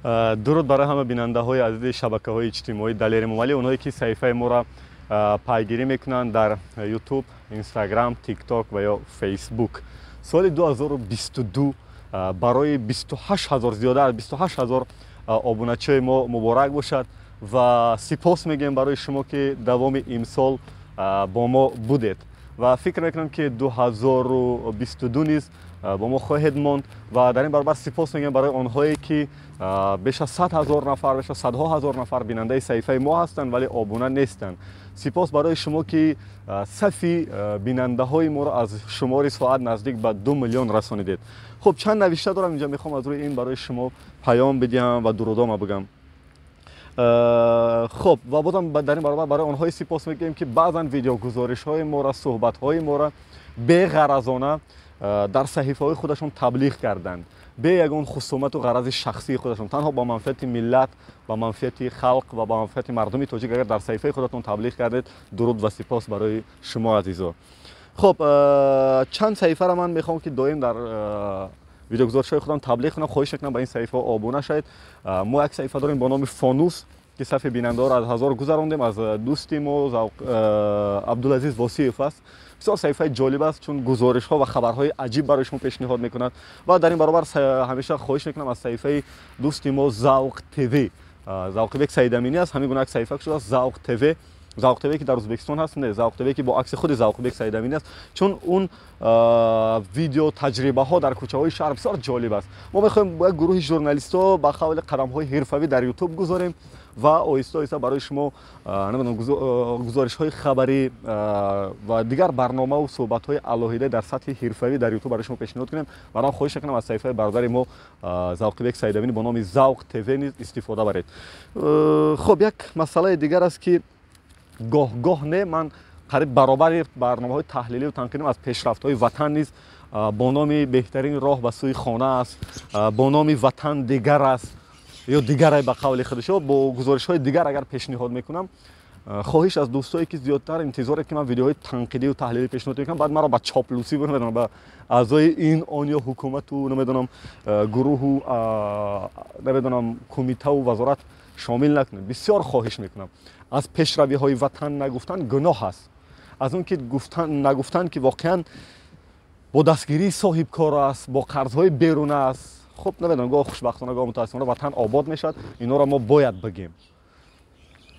Дуруд барои ҳама бинандаҳои азизи шабакаҳои иҷтимоӣ Далер Эмомалӣ, онҳое ки саҳифаи моро пайгирӣ мекунанд дар Ютуб, Инстаграм, Тикток ва ё Фейсбук. Соли 2022 барои 28 ҳазор, зиёда аз 28 ҳазор обуначиҳои мо муборак бошад ва сипос мегӯем барои шумо, ки давоми имсол бо мо будед ва фикр мекунам, ки 2022 низ бо мо хоҳед монд. Ва дар ин баробар сипос мегӯем барои онҳое, ки беш аз 100 ҳазор нафар, беш аз садҳо ҳазор нафар бинандаи саҳифаи мо ҳастанд, вале обуна нестанд. Сипос барои шумо, ки сафи бинандаҳои моро аз шумори соат наздик ба 2 миллион расонидед. Хуб, чанд навишта дорам инҷа, мехоҳам аз рӯи ин барои шумо паём бидиҳам ва дурудома бигам. Хуб, ва бозам дар ин баробар барои онҳое сипос мегӯем, ки баъзан видеогузоришҳои моро, суҳбатҳои моро беғаразона дар саҳифаҳои худашон таблиғ карданд, бе ягон хусумату ғарази шахсии худашон, танҳо ба манфиати миллат, ба манфиати халқ ва ба манфиати мардуми тоҷик агар дар саҳифаи худатон таблиғ кардед, дуруд ва сипос барои шумо, азизо. Хуб, чанд саҳифаро ман мехоҳам, ки доим дар видеогузоришҳои худам таблиғ кунам. Хоҳиш мекунам, ба ин саҳифаҳо обуна шавед. Мо як саҳифа дорем бо номи Фонус, ки сафи бинандаҳоро аз 1000 гузарондем, аз дӯсти мо Абдулазиз Восиев аст. Бисёр саҳифаи ҷолиб аст, чун гузоришҳо ва хабарҳои аҷиб барои шумо пешниҳод мекунад. Ва дар ин баробар ҳамеша хоҳиш мекунам, аз саҳифаи дӯсти мо Завқ ТВ, Завқибек Саидаминӣ аст, ҳамин гуна як саҳифа шудааст, Завқ ТВ. Завқ ТВ, ки дар Ӯзбекистон ҳаст, не, Завқ ТВ, ки бо акси худи Завқбек Саидаминӣ аст, чун он видео таҷрибаҳо дар кӯчаҳои шаҳр бисёр ҷолиб аст. Мо мехоҳем бо як гурӯҳи журналистҳо ба қавли қадамҳои ҳирфавӣ дар Ютуб гузорем ва оҳиста оҳиста барои шумо, намедонам, гузоришҳои хабарӣ ва дигар барномаву суҳбатҳои алоҳида дар сатҳи ҳирфавӣ дар Ютуб барои шумо пешниҳод кунем. Ва ман хоҳиш мекунам, аз саҳифаи бародари мо Завқибек Саидаминӣ бо номи Завқ ТВ низ истифода баред. Хуб, як масъалаи дигар аст, ки гоҳ-гоҳ не, ман қариб баробари барномаҳои таҳлилию танқидӣ аз пешрафтҳои ватан низ бо номи «Беҳтарин роҳ ба сӯи хона» аст, бо номи «Ватан дигар аст» ё дигаре ба қавли худашо, бо гузоришҳои дигар агар пешниҳод мекунам, хоҳиш аз дӯстое, ки зиёдтар интизоре, ки ман видеоҳои танқидию таҳлилӣ пешниҳод мекунам, баъд маро ба чоплусӣ, намедонам, ба аъзои ин он ё ҳукумату, намедонам, гурӯҳу, намедонам, кумитаву вазорат шомил накунед. Бисёр хоҳиш мекунам, аз пешравиҳои ватан нагуфтан гуноҳ аст, аз он ки нагуфтан, ки воқеан бо дастгирии соҳибкор аст, бо қарзҳои беруна аст. Хуб, намедонам, гоҳ хушбахтона, гоҳ мутаассифона ватан обод мешавад, инҳоро мо бояд бигем.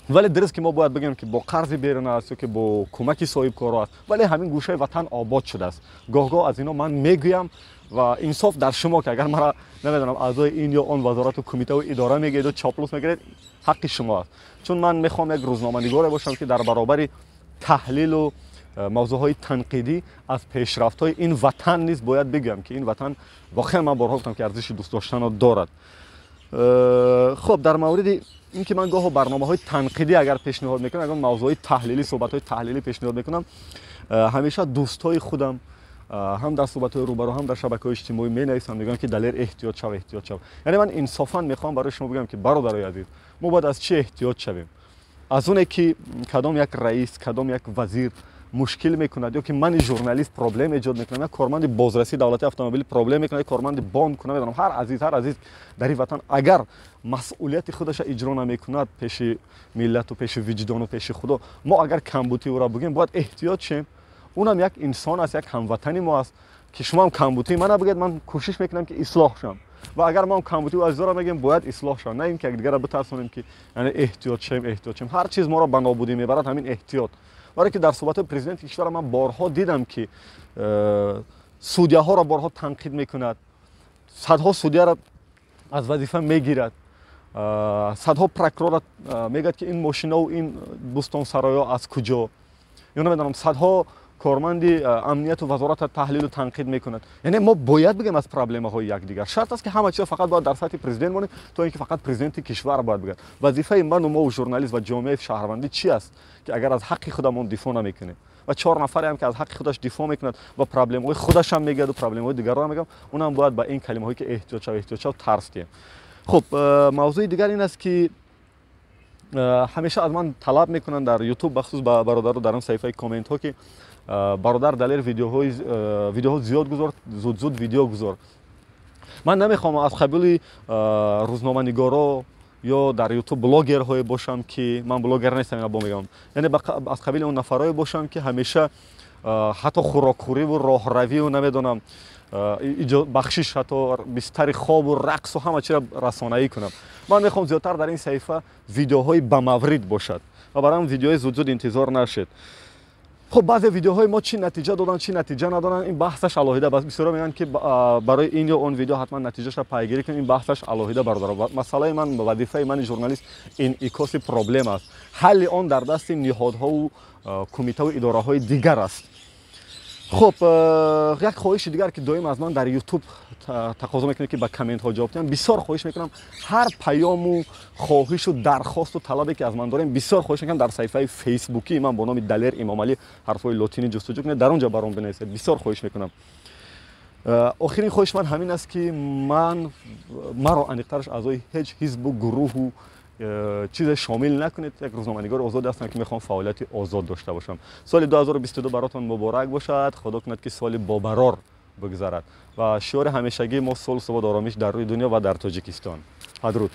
Вале дуруст, ки мо бояд бигем, ки бо қарзи беруна аст ё ки бо кӯмаки соҳибкоро аст, вале ҳамин гӯшаи ватан обод шудааст. Гоҳ-гоҳ аз ино ман мегӯям ва инсоф дар шумо, ки агар мара, намедонам, аъзои ин ё он вазорату кумитаву идора мегӯеду чоплус мегиред, ҳаққи шумо аст, чун ман мехоҳам як рӯзноманигоре бошам, ки дар баробари таҳлилу мавзӯъҳои танқидӣ аз пешрафтҳои ин ватан низ бояд бигӯям, ки ин ватан воқеан, ман борҳо гуфтам, ки арзиши дӯст доштанро дорад. Хуб, дар мавриди ин ки ман гоҳо барномаҳои танқидӣ агар пешниҳод мекунам, ягон мавзӯъҳои таҳлилӣ, суҳбатҳои таҳлилӣ пешниҳод мекунам, ҳамеша дӯстҳои худам ҳам дар суҳбатҳои рӯбарӯ, ҳам дар шабакаҳои иҷтимоӣ менависанд, мегӯянд, ки Далер, эҳтиёт шав, эҳтиёт шав. Яъне ман инсофан мехоҳам барои шумо бигӯям, ки бародарои азиз, мо бояд аз чӣ эҳтиёт шавем? Аз оне ки кадом як раис, кадом як вазир мушкил мекунад ё ки мани журналист проблем эҷод мекунам, як корманди бозрасии давлати автомобилӣ проблем мекунад, як корманди бонк, намедонам, ҳар азиз дар ин ватан агар масъулияти худаша иҷро намекунад пеши миллату пеши виҷдону пеши Худо, мо агар камбутии ӯро бигӯем, бояд эҳтиёт шем. Унам як инсон аст, як ҳамватани мо аст, ки шумоам камбутии мана бигӯед, ман кӯшиш мекунам, ки ислоҳ шавам. Ва агар мо камбутии азизоро мегӯем, бояд ислоҳ шавам, на ин ки якдигарро битарсонем, ки яъне эҳтиёт шавем, эҳтиёт шавем. Ҳар чиз моро ба нобудӣ мебарад, ҳамин эҳтиёт. Барое ки дар суҳбатҳои президенти кишвара ман борҳо дидам, ки судяҳоро борҳо танқид мекунад, садҳо судяро аз вазифа мегирад, садҳо прокурорро мегӯяд, ки ин мошинову ин бӯстонсароё аз куҷо, ё намедонам, садҳо корманди амнияту вазоратро таҳлилу танқид мекунад. Яъне мо бояд бигӯем аз проблемаҳои якдигар. Шарт аст, ки ҳама чизо фақат бояд дар сатҳи президент монем, то ин ки фақат президенти кишвар бояд бигӯяд. Вазифаи ману мову журналист ва ҷомеаи шаҳрвандӣ чӣ аст, ки агар аз ҳаққи худамон дифоъ намекунем ва чор нафареам, ки аз ҳаққи худаш дифоъ мекунад ва проблемаҳои худашам мегӯяду проблемаҳои дигарро мегӯям, унам бояд ба ин калимаҳое, ки эҳтиёт шав, эҳтиёт шав, тарс диҳем. Хуб, мавзӯи дигар ин аст, ки ҳамеша аз ман талаб мекунанд дар Ютуб, бахусус ба бародару дар он саҳифаи комментҳо, ки бародар Далер, видеоҳо зиёд гузор, зуд зуд видео гузор. Ман намехоҳам аз қабили рӯзноманигоро ё дар ютуб блогерҳое бошам, ки ман блогер нестам, ина бо мегӯям, яъне аз қабили он нафарое бошам, ки ҳамеша ҳатто хӯрокхӯриву роҳравию, намедонам, бахшиш, ҳатто бистари хобу рақсу ҳама чиро расонаӣ кунам. Ман мехоҳам зиёдтар дар ин саҳифа видеоҳои бамаврид бошад ва барои видеои зуд-зуд интизор нашед. Хуб, баъзе видеоҳои мо чӣ натиҷа доданд, чӣ натиҷа надоданд, ин баҳсаш алоҳида. Бисёро мегӯянд, ки барои ин ё он видео ҳатман натиҷаша пайгирӣ кунем. Ин баҳсаш алоҳида, бародаро. Масъалаи ман, вазифаи мани журналист инъикоси проблема аст. Ҳалли он дар дасти ниҳодҳову кумитаву идораҳои дигар аст. Хуб, як хоҳиши дигар, ки доим аз ман дар ютуб тақозо мекунед, ки ба комментҳо ҷавоб диҳам. Бисёр хоҳиш мекунам, ҳар паёму хоҳишу дархосту талабе, ки аз ман дорем, бисёр хоҳиш мекунам, дар саҳифаи фейсбукии ман бо номи Далер Имомалӣ, ҳарфҳои лотинӣ, ҷустуҷӯ кунед, дар он ҷо баром бинависед. Бисёр хоҳиш мекунам. Охирин хоҳиши ман ҳамин аст, ки ман маро, аниқтараш, аъзои ҳеҷ ҳизбу гурӯҳу чизе шомил накунед. Як рӯзноманигори озод ҳастам, ки мехоҳам фаъолияти озод дошта бошам. Соли 2022 баротон муборак бошад. Худо кунад, ки соли бобарор бигзарад. Ва шиори ҳамешагии мо: сулҳ, субот, оромиш дар рӯи дунё ва дар Тоҷикистон. Падруд.